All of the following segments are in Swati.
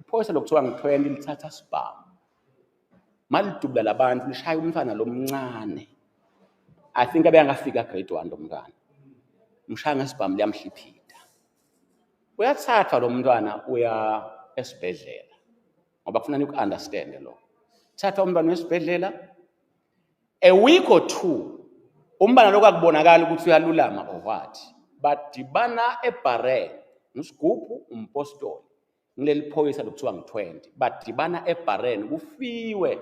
Liphoyisa lokuthiwa ngu-20 lithatha sibhamu. Malidubula labantu lishaya umntwana lomncane. I think abengafika grade 1 lo mntwana. Mshaya ngesibhamu liyamhliphita. Uyathathwa lo mntwana uya esibhedlela. Ngoba kufuna niku-understand lo. Thathwa umntwana esibhedlela a week or two umbana lokho akubonakala ukuthi uyalulama or what. Badibana ebharen ngusigubhu umpostoli ngileli phoyisa lokuthiwa ngu-20 badibana ebharen kufiwe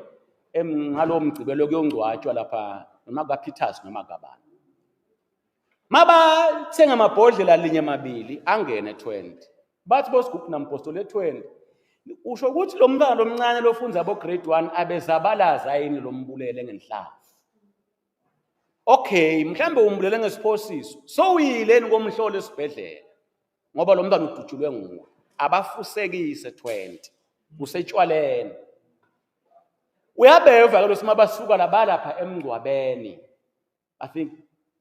ngalowo mgcibelo kuyongcwatshwa lapha noma kaPeters noma kabani. Mabathenga amabhodlela linye mabili angene 20 bathi bosigubhu nampostoli e-20 usho ukuthi lo mntwana lomncane lofunza abo grade 1 abezabalaza yini lombulele ngenhlamvu. Okay, mhlambe umbulele ngesiphosiso sowuyileni komhlola esibhedlela ngoba lo mntwana udutshulwe nguwe. Abafusekise 20 kusetshwaleni. Uyabeva ke losima basuka labalapha emngcwabeni. I think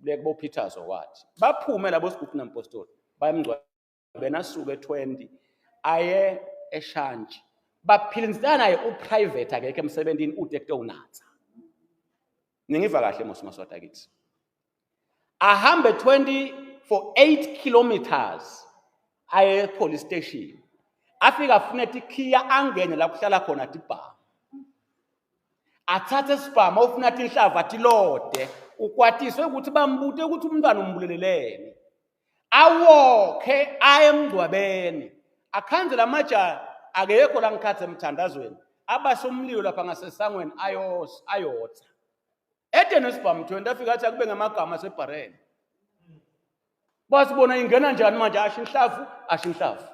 lekubo Peters or what. Baphume labo sigubhu nampostoli bayemngcwabeni asuke 20 aye eShantshi. Baphilisana naye uprivate akekho emsebenzini ude kutowunatsa. Ningiva kahle mos maswati akithi. Ahambe 20 for 8 kilometers aye police station. Afika afune tikhiya angene la kuhlala khona tibhamu. Athathe isibhamu ofuna tinhlavu atilode ukwatiswe ukuthi bambute ukuthi umntwana umbuleleleni. Awokhe aye emngcwabeni akhanze lamajaha akekho la ngikhathi emthandazweni abase umlilo lapha ngasesangweni ayos ayotha ede nesibhamu 20 afika athi akube ngamagama asebhareni. Bathi bona ingena njani manje asho inhlavu asho inhlavu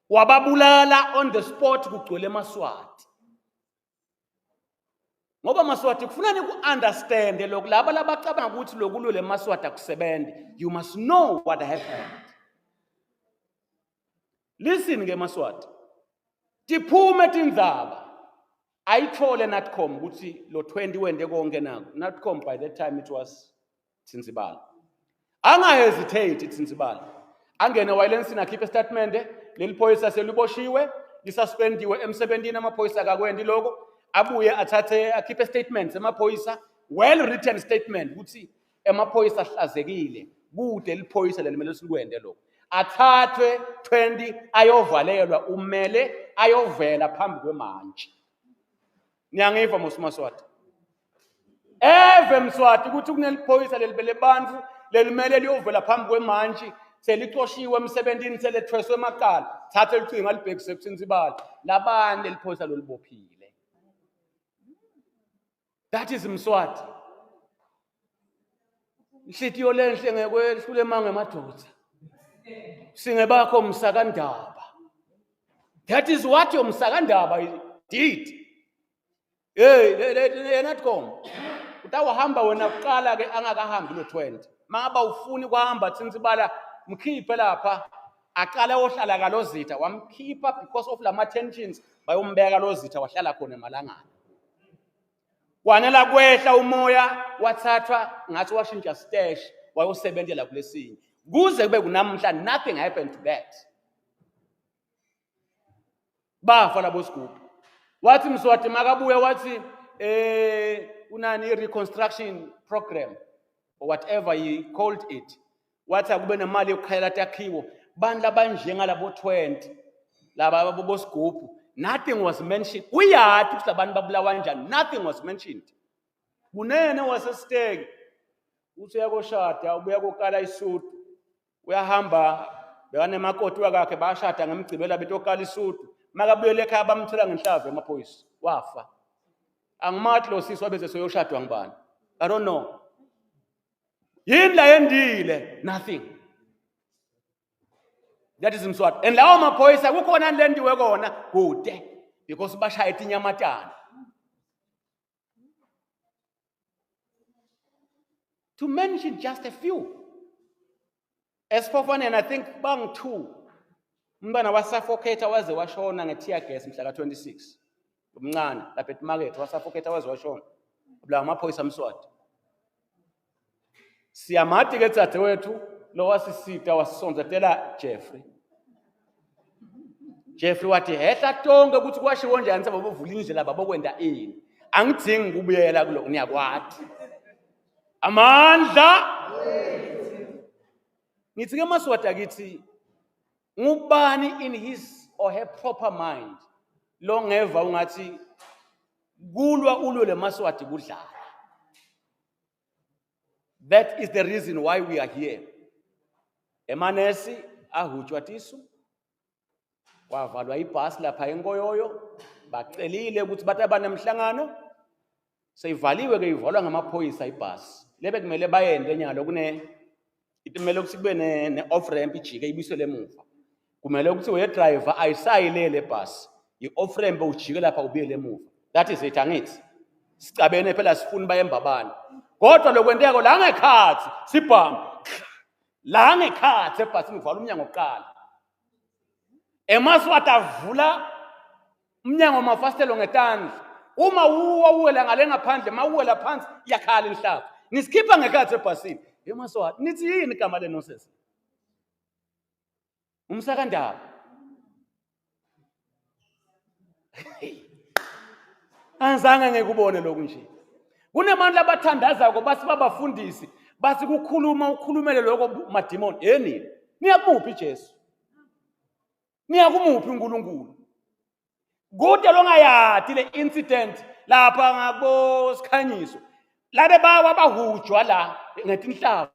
wababulala on the spot kugcwele emaswati. Ngoba maswati kufuna niku-understande lokhu laba labacabanga ukuthi lokulwela emaswati akusebenzi. You must know what happened. Listen ke maswati. Tiphume tindzaba. Ayithole Natcom ukuthi lo 20 wende konke nako. Natcom by that time it was Tsintsibala. Anga hesitate Tsintsibala. Angene wayelensini akhiphe statement leli phoyisa seliboshiwe lisuspendiwe emsebenzini amaphoyisa akakwendi lokho abuye athathe akhiphe statement emaphoyisa well written statement ukuthi emaphoyisa ahlazekile kude liphoyisa lelimele sikwende lokho athathwe 20 ayovalelwa umele ayovela phambi kwemantshi. Niyangiva mos Maswati? Eve Mswati ukuthi kuneliphoyisa lelibele bantu lelimele liyovela phambi kwemantshi selixoshiwe emsebenzini selethweswe emacala thatha licingo alibhekise kuTsintsibala labani leliphoyisa lolibophile. That is Mswati. Inhlitiyo lenhle ngekwehlule emange emadoda. Singebakho msakandaba. That is what your msakandaba did. Hey, yena Tkom. Utawuhamba wena kuqala ke angakahambi lo 20. Mangaba ufuni kuhamba Tsintsibala mkhiphe lapha aqale ohlala kalozitha wamkhipha because of lama tensions bayombeka lozitha wahlala khona emalangana. Kwanela kwehla umoya wathathwa ngathi washintsha stash wayosebenzela kulesinye. Kuze kube kunamhla nothing happened to that. Bafa labo sigubhu. Wathi Mswati makabuya wathi unani reconstruction program or whatever he called it. Wathi akube nemali yokukhayela takhiwo bantu labanjengalabo 20 laba bosigubhu nothing was mentioned. Uyathi ukuthi abantu babulawa kanjani nothing was mentioned. Kunene wasesiteki uthi uyakoshada ubuya kokala isudu uyahamba bekanemakoti wakakhe bashada ngemgcibela betokala isudu makabuyele ekhaya bamthola ngenhlavu emaphoyisa wafa. Angimathi lo sisi wabeze soyoshadwa ngubani. I don't know. Yini la yendile? Nothing. That is Mswati. And lawo maphoyisa kukhona lendiwe kona kude because bashaya itinyamatana. To mention just a few. Esifofaneni I think bang 2. Umntwana wasuffocate waze washona nge-tear gas mhla ka-26. Omncane lapha emarket wasuffocate waze washona. Bulawa amaphoyisa Mswati. Siyamati ke dzadzewethu lo wasisita wasisondzatela Jeffrey. Jeffrey wathi hehla tonke ukuthi kwashiwo njani sebabovula indlela babokwenda ini. Angidzingi ukubuyela kuloko niyakwati. Amandla. Ngithi ke maswati akithi ngubani in his or her proper mind longeva ungathi kulwa ulwe lemaswati kudlala. That is the reason why we are here. Emanesi ahutshwa tisu kwavalwa ibhasi lapha enkoyoyo bacelile ukuthi bathi abanemhlangano seyivaliwe ke ivalwa ngamaphoyisa ibhasi lebe kumele bayende nyalo kune kumele ukuthi kube ne-off ramp ijike ibuyisele emuva kumele ukuthi uye driver ayisayilele bhasi i-off ramp ujike lapha ubuyele emuva that is it angithi sicabene phela sifuni bayembabane kodwa lokwenteko la ngekhathi sibhamu la ngekhathi ebhasini uvala umnyango kuqala emaswati avula umnyango wamafasitelo ngetandla uma uwa uwela ngale ngaphandle uma uwela phansi iyakhala inhlaba nisikhipha ngekhathi ebhasini emaswati nithi yini igama lenosesi umsakandaba Angizange ngikubone lokhu nje. Kunemandla abathandazako bathi babafundisi bathi kukhuluma ukhulumele lokho madimoni. Yeni niyakumuphi Jesu? Niyakumuphi uNkulunkulu? Kude longayadi le incident lapha ngabo Sikhanyiso. Labe bawa bahujwa la ngetinhlavu.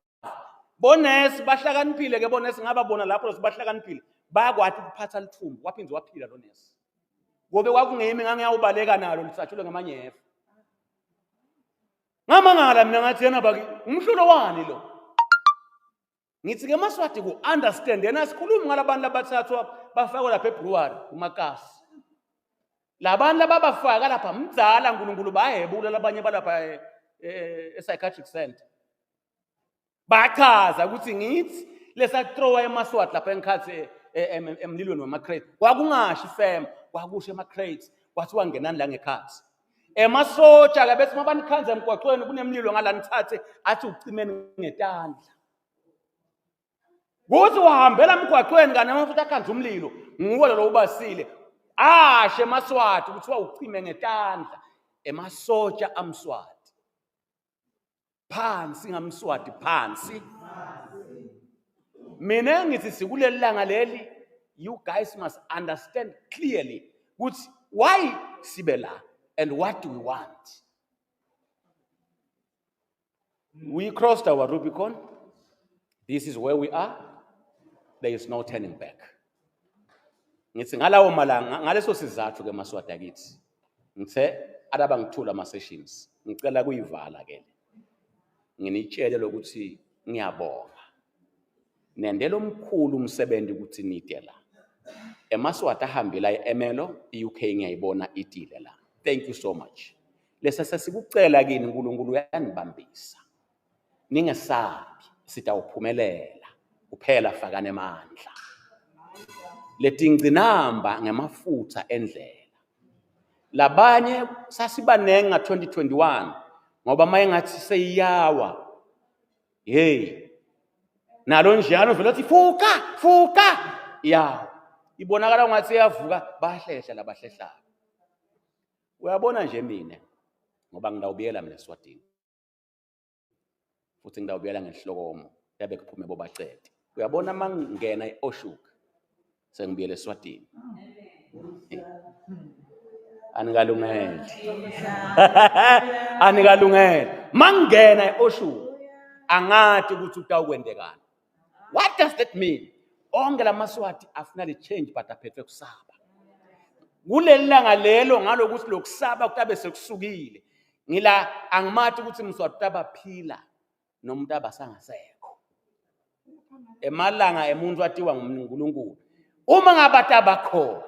Bonesi bahlakaniphile ke bonesi ngaba bona lapho sibahlakaniphile bayakwati ukuphatha lithumbu waphinde waphila lo nesi. Ngobe kwakungimi ngangiyawubaleka nalo lisatshulwe ngamanyeva. Ngamangala mina ngathi yena baki umhlulo wani lo? Ngithi ke maswati ku understand yena sikhulumi ngalabantu labathathwa bafakwe lapha eBrewery kumakasi. Labantu lababafaka lapha mdzala uNkulunkulu bayehebula labanye balapha e, e, e psychiatric center. Bachaza ukuthi ngithi lesathrowa emaswati lapha engikhathi e, e, emlilweni wama-crate kwakungashi fem kwakusho ema-crates kwathiwa ngenani la ngekhathi emasotsha ke bethi mabanikhanze emgwaqweni kunemlilo ngala nithathe athi ucimeni ngetandla kuthi wahambela emgwaqweni kanye amafutha akhanze umlilo nguwe lo ubasile ashe emaswati kuthiwa ucime ngetandla emasotsha amswati phansi ngamswati phansi mina ngithi sikuleli langa leli you guys must understand clearly ukuthi why sibe la and what do we want we crossed our rubicon this is where we are there is no turning back ngithi ngalawo malanga ngaleso sizathu ke maswati akithi ngithe alaba ngithula ama sessions ngicela kuyivala ke nginitshele lokuthi ngiyabonga nendela omkhulu umsebenzi ukuthi nide la emaswati ahambile ayi-emelo i-UK ngiyayibona itile la thank you so much lesa sesikucela kini uNkulunkulu uyanibambisa ningesabi sitawuphumelela kuphela fakane emandla letingcinamba ngemafutha endlela labanye sasibanengi nga-2021 ngoba uma engathi seyiyawa hey nalo njalo vele athi fuka fuka ya ibonakala ungathi iyavuka bahlehla labahlehlayo uyabona nje mina ngoba ngidawubuyela mina eswatini futhi ngidawubuyela ngenhlokomo yabe kuphume bobacede uyabona uma ngingena e-oshuka sengibuyele eswatini anikalungeli anikalungeli mangena e-oshuka angati ukuthi kutawukwendekani what does that mean onke lamaswati afuna le change but aphethwe kusaba kuleli langa lelo ngalokuthi lokusaba kutabe sekusukile ngila angimathi ukuthi mswati utabaphila nomuntu abasangasekho emalanga emuntu atiwa nguNkulunkulu uma ngabe atabakhona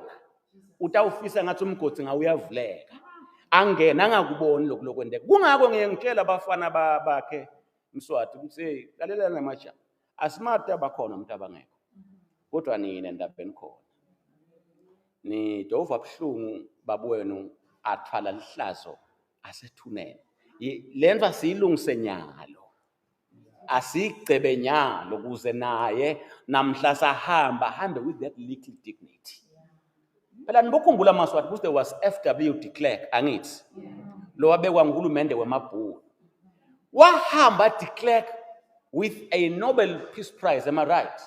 utawufisa ngathi umgodi ngawuyavuleka angena angakuboni lokhu lokwenteka kungako ngiye ngitshela abafana bakhe Mswati ukuthi hey lalelani namaja asimati abakhona umuntu abangekho kodwa nina ndabeni khona nidova buhlungu babuwenu athwala lihlazo asethuneni le nto asiyilungise nyalo asigcebe nyalo ukuze naye namhla sahamba hambe with that little dignity. Phela nibokhumbula Maswati ukuthi there was FW de Klerk angithi lo wabekwa nguhulumende wemabhunu. Wahamba de Klerk with a Nobel Peace Prize, am I right?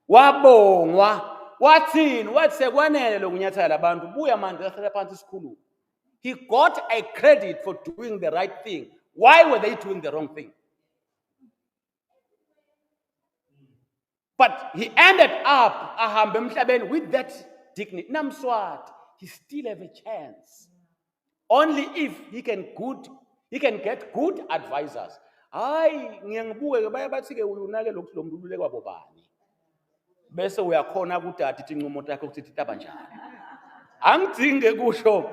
Wabongwa wathini wathi sekwanele lokunyathela labantu buya manje lahlala phansi isikhulumo. He got a credit for doing the right thing. Why were they doing the wrong thing? But he ended up ahambe emhlabeni with that dignity. Namswati, he still have a chance. Only if he can good he can get good advisors. Hayi ngiye ngibuke ke baye bathi ke uyunake lokhu lo muntu ululekwa bobani. Bese uyakhona kudada itinqumo takho ukuthi titaba njani. Angidinge kusho.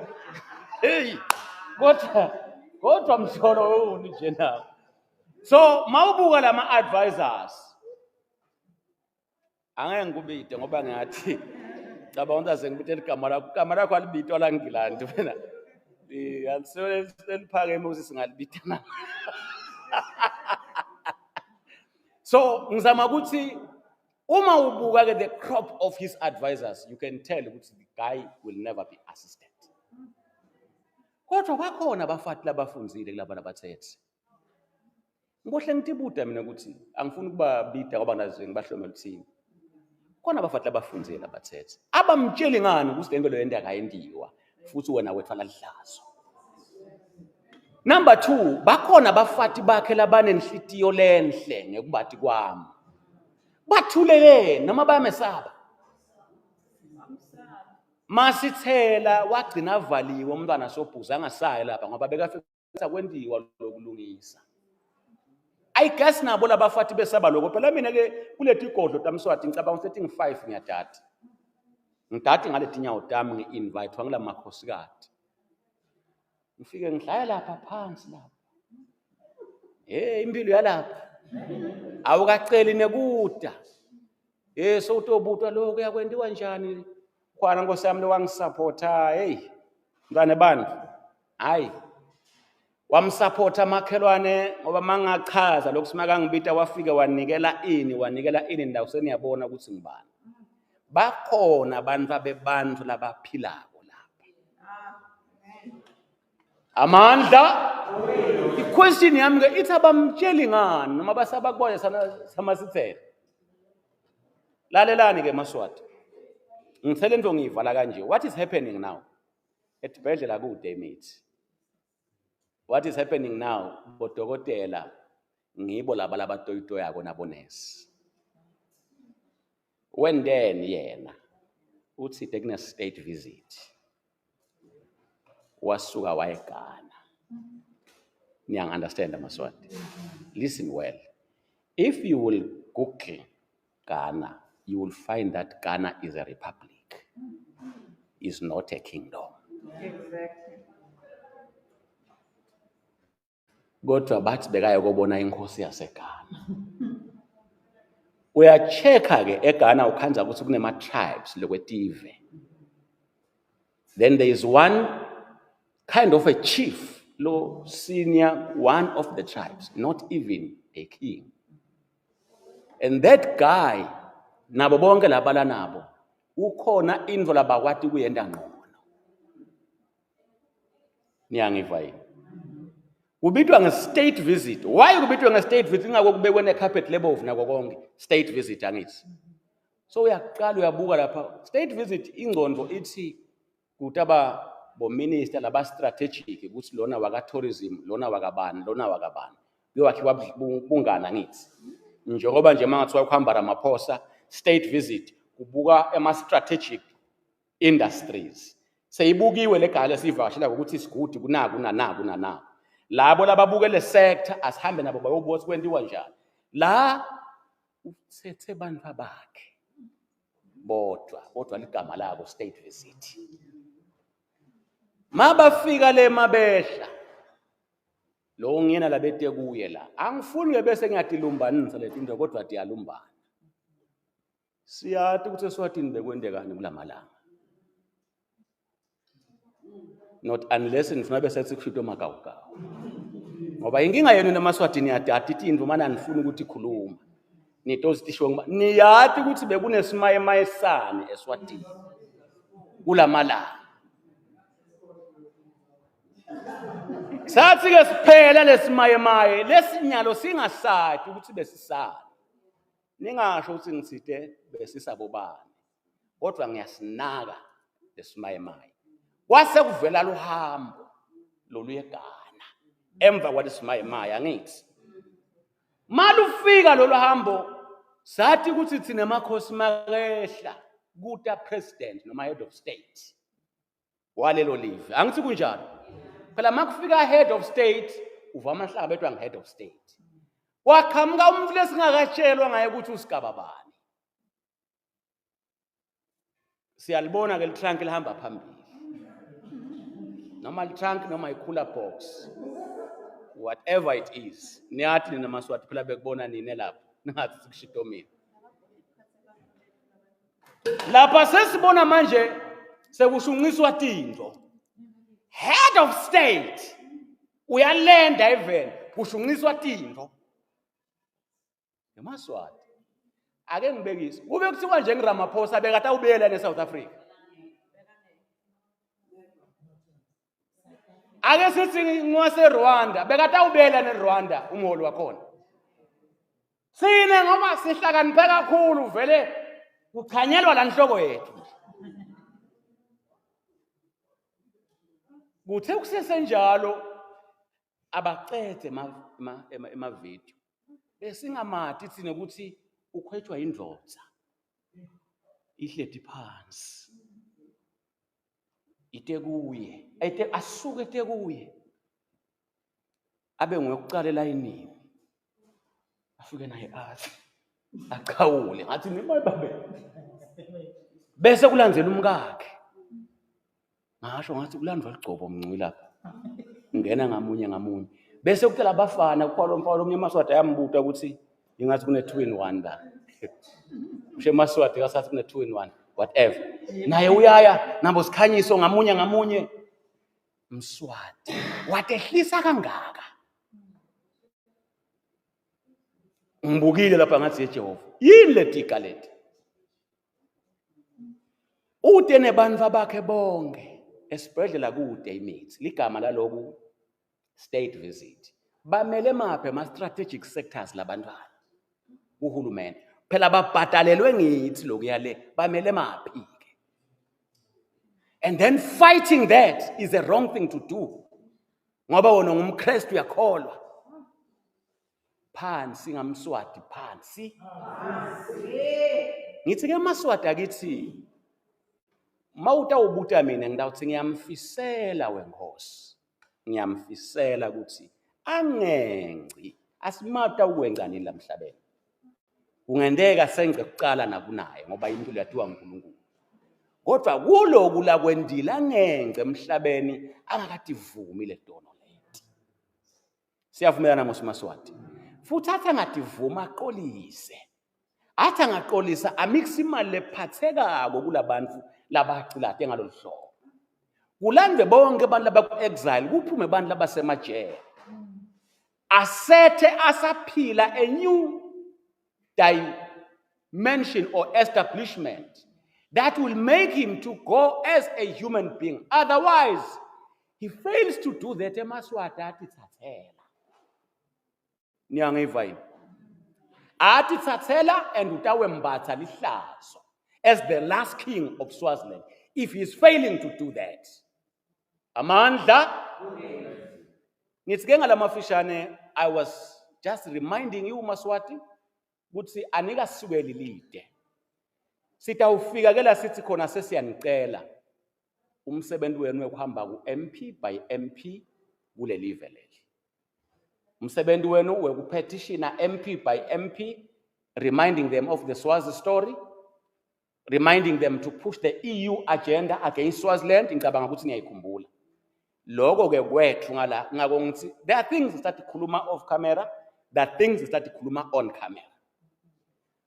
Hey, kodwa kodwa mhlolo uni nje nawo. So mawubuka lama advisors angeke ngikubide ngoba ngiyathi cabanga ukuthi aze ngibite ligama lakho igama lakho alibitwa la ngilandi wena alisele liphakeme ukuthi singalibita na so ngizama ukuthi uma ubuka ke the crop of his advisors you can tell ukuthi the guy will never be assisted kodwa bakhona abafati labafunzile kulaba labathethe Ngibohle ngitibuta mina ukuthi angifuni ukubabida ngoba nazi ngibahlome luthini. Khona abafati abafunzile abathethe. Abamtsheli ngani ukuthi lento leyo into akayendiwa futhi wena wethwala lihlazo. Number 2 bakhona abafati bakhe labanenhlitiyo lenhle ngekubati kwami. Bathuleleni noma bayamesaba. Masithela wagcina avaliwe umntwana sobhuza angasayi lapha ngoba bekafika akwentiwa lokulungisa I guess nabo labafati besaba lokho phela mina ke kuleti godlo tamswati ngicabanga ukuthi ngi-5 ngiyadati ngidati ngaleti nyawo tami ngi-invite ngila makhosikati ngifike ngihlala lapha phansi lapha hey impilo yalapha awukaceli nekuda hey sowutobutwa lokho kuyakwentiwa njani khwana nkosi yami lowangisapotha hey mntwana bantu hayi wamsapotha makhelwane ngoba mangachaza lokhu simakangibita wafike wanikela ini wanikela ini ndawo seniyabona ukuthi ngibani bakhona abantu abebantu labaphilako lapha amandla iquestion yami ke ithi abamtsheli ngani noma basabakubona samasithele lalelani ke maswati ngithele into ngiyivala kanje what is happening now Esibhedlela kude imithi. What is happening now? Bodokotela ngibo laba labatoyitoyako nabonesi. Wendeni yena uthi tekune state visit. Wasuka wayeGhana. Niyang-understand amaSwati? Listen well. If you will Google Ghana, you will find that Ghana is a republic, is not a kingdom. Exactly. Kodwa bathi bekaye kobona inkosi yaseGhana. Uyachecka ke eGhana ukhanza ukuthi kunema tribes lokwetive. Then there is one kind of a chief, lo senior one of the tribes, not even a king. And that guy, nabo bonke labala nabo, ukhona into labakwati kuyenta ngcono. Niyangiva yini? Kubitwa nge-state visit. Why kubitwa nge-state visit? Ingako kubekwe ne-carpet lebovu nako konke. State visit angithi. So uyaqala uyabuka lapha state visit ingqondo ithi kutaba bominister laba strategic ukuthi lona waka tourism lona wakabani lona wakabani kuyowakhiwa bungana ngithi njengoba nje mangathiwa kuhamba Ramaphosa state visit kubuka ema strategic industries seyibukiwe le gala esivakashela ukuthi isigudi kunaku nanaku nanaku labo lababuke le sector asihambe nabo bayobuka ukuthi kwentiwa njani la uthethe abantu bakhe bodwa kodwa ligama labo state visit mabafika le mabehla lo ngiyena labete kuye la angifuni ke bese ngiyatilumbanisa letinto kodwa tiyalumbana siyati ukuthi eswatini bekwentekani kulamalanga not unless nifuna bese sikushito magawugawu ngoba inkinga yenu namaswati niyadada itindlu mana nifuna ukuthi khuluma nitozitisho ngoba niyati ukuthi bekunesimayemayesane eswatini. Kulamalanga. Sathi ke siphela lesimayemaye lesinyalo singasati ukuthi besisani. Ningasho ukuthi ngitsite besisabobani. Kodwa ngiyasinaka lesimayemaye. Kwase kuvela luhambo loluye eGhana emva kwalesimayemaye angithi. Malufika lolu hambo sathi ukuthi thina makhosi makehla kuta president noma head of state walelo live. Angithi kunjalo. Phela makufika head of state uva amahlaba betwa ngehead of state. Waqhamuka umuntu lesingakatshelwa ngaye ukuthi usigaba bani. Siyalibona ke litrunk lihamba phambili. Noma litrunk noma icooler box. Whatever it is. Niyathi nina maSwati phela bekubona nine lapho. Ningathi sikushito mina. Lapha sesibona manje sekushunqiswa tinto. Head of state uyalenda even kushunqiswa tinto. NgemaSwati. Ake ngibekise. Kube kuthiwa nje ngiRamaphosa bekade awubuyela neSouth Africa. Ake sithi ngwase Rwanda bekade awubuyela neRwanda umholi wakhona. Sine ngoba sihlakaniphe kakhulu vele kuchanyelwa la nhloko yethu. Kuthe kusesenjalo abacede emavidiyo besingamati thina ukuthi ukhwetshwa indvodza ihleti phansi ite kuye ete asuke ete kuye abe ngoyokuqala elayinini afike naye athi achawule ngathi mina babe bese kulandzela umkakhe ngasho ngathi kulandwa ligcobo mncwi lapha ngena ngamunye ngamunye bese kucela abafana kukhona umfana omunye emaswati ayambuta ukuthi ingathi kune 2 in 1 la usho emaswati kasathi kune 2 in 1 whatever naye uyaya nabo sikhanyiso ngamunye ngamunye Mswati watehlisa kangaka ngibukile lapha ngathi yeJehova yini letiga leti Ude nebantfu bakhe bonke esibhedlela kude imithi ligama laloku state visit bamele maphi ama strategic sectors labantwana kuhulumende phela babhadalelwe ngithi lokuya le bamele maphi ke and then fighting that is a wrong thing to do ngoba wona ngumKristu uyakholwa phansi ngamswati phansi ngithi ke amaswati akithi mawutawubuta mina ngitawuthi ngiyamfisela wenkosi ngiyamfisela ukuthi angengci asimata ukwenza nini lamhlabeni kungenteka sengce kucala nakunaye ngoba impilo yathiwa uNkulunkulu kodwa kuloku lakwendile angengce emhlabeni angakadivumi le tono leti Siyavumelana ngoSimaswati. Futhi athi angadivuma aqolise. Athi angaqolisa amikise imali lephathekako kulabantu labacilate ngalolu hlobo. Kulandwe bonke abantu labaku-exile kuphume abantu labasemajele. Asethe asaphila a new dimension or establishment that will make him to go as a human being. Otherwise, he fails to do that emaswati athi thathela. Niyangiva yini? Athi thathela and utawembatha lihlazo as the last king of Swaziland if he is failing to do that. Amandla ngithi ke ngalamafishane I was just reminding you Maswati ukuthi anikasukeli lide. Sitawufika ke la sithi khona sesiyanicela umsebenzi wenu wekuhamba ku-MP by MP kuleli leli. Umsebenzi wenu wekupetitiona MP by MP reminding them of the Swazi story reminding them to push the EU agenda against Swaziland ngicabanga ukuthi niyayikhumbula lokho ke kwethu ngala ngako ngithi there are things start khuluma off camera there are things start khuluma on camera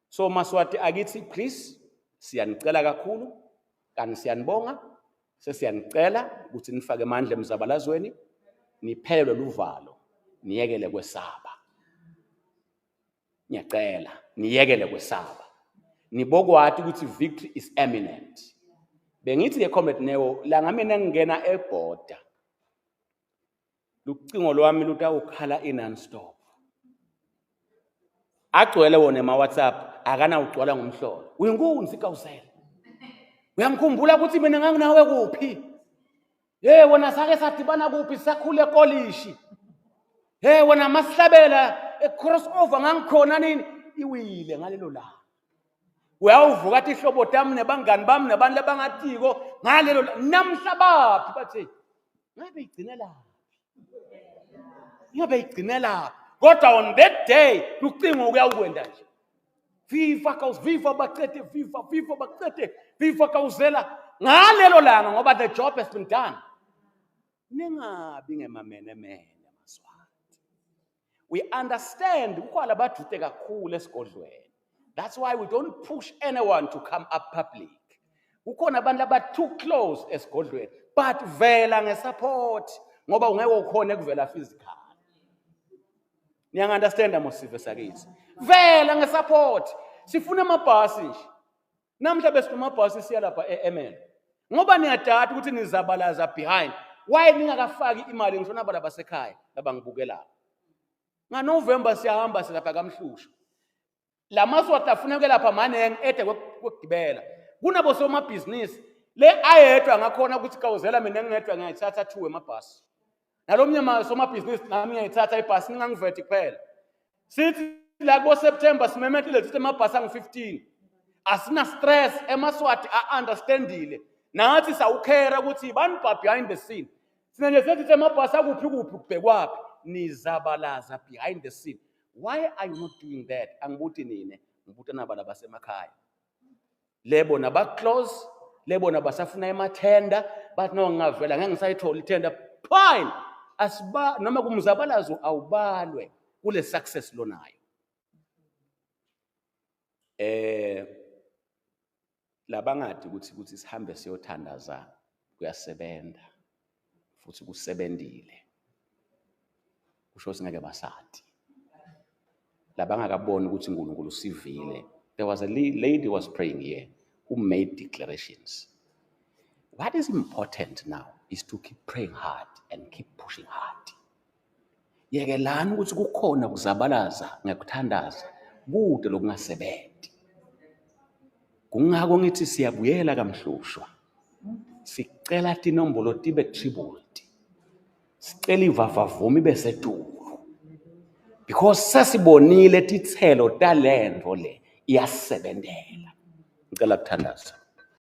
so maswati akithi please siyanicela kakhulu kanti siyanibonga sesiyanicela ukuthi nifake amandla emzabalazweni niphelelwe luvalo niyekele kwesaba ngiyacela niyekele kwesaba nibokwati ukuthi victory is imminent. Bengithi ke Comrade Neo langa mina ngingena ebhoda lucingo lwami lutawukhala i-non-stop. Agcwele wona ema-WhatsApp akanawugcwala ngomhlolo. Uyinkunzi Kawusela. Uyangikhumbula ukuthi mina nganginawe kuphi? Hey wena sake sadibana kuphi sakhula ekolishi. Hey wena masihlabela e-cross over ngangikhona nini iwile ngalelo langa. Uyawuvuka tihlobo tami nebangani bami nabantu labangatiko ngalelo namhla baphi bathi ngabe igcine laphi ngabe igcine laphi kodwa on that day lucingo kuyawukwenda nje viva kaws viva bacede viva viva bacede viva kawuzela ngalelo langa ngoba the job has been done ningabi ngemamenemene maswati we understand kukhona labadude kakhulu esigodlweni that's why we don't push anyone to come up public kukhona abantu laba too close esigodlweni but vela ngesupport ngoba ungeke ukhone kuvela physical niyangi-understanda mosive sakithi vela ngesupport sifuna amabhasi nje namhla besinamabhasi siya lapha e-emel ngoba niyadada ukuthi nizabalaza behind why ningakafaki imali ngisho naba labasekhaya labangibukelayo nganovemba siyahamba silapha kamhlusha la maswati afuneke lapha maningi ede kwekugibela kunabo somabhizinisi le ayedwa ngakhona ukuthi kawuzela mina ngingedwa ngiyayithatha two emabhasi nalomnye somabhizinisi nami ngiyayithatha ibhasi ningangiveti kuphela sithi la kubo-september simemetile sithi emabhasi angu-15 asina stress emaswati a-understandile nathi sawukhera ukuthi bani ba behind the scene sina nje sethi emabhasi akuphi kuphi kubhekwaphi nizabalaza behind the scene why are you not doing that angibuti nine ngibuta naba labasemakhaya lebo naba-close lebo nabasafuna emathenda bathi no ngingavela ngeke ngisayithola ithenda fine asiba noma kumzabalazo awubalwe kule success lonayo eh labangadi ukuthi ukuthi sihambe siyothandaza kuyasebenza futhi kusebenzile kusho singeke basati labangakaboni ukuthi uNkulunkulu sivile there was a lady was praying here who made declarations what is important now is to keep praying hard and keep pushing hard yekelani ukuthi kukhona kuzabalaza ngekuthandaza kude lokungasebenzi kungako ngithi siyabuyela kamhlushwa sicela tinombolo tibe tripled sicela ivavavuma ibe setulu because sesibonile titselo talento le iyasebentela ngicela kuthandaza.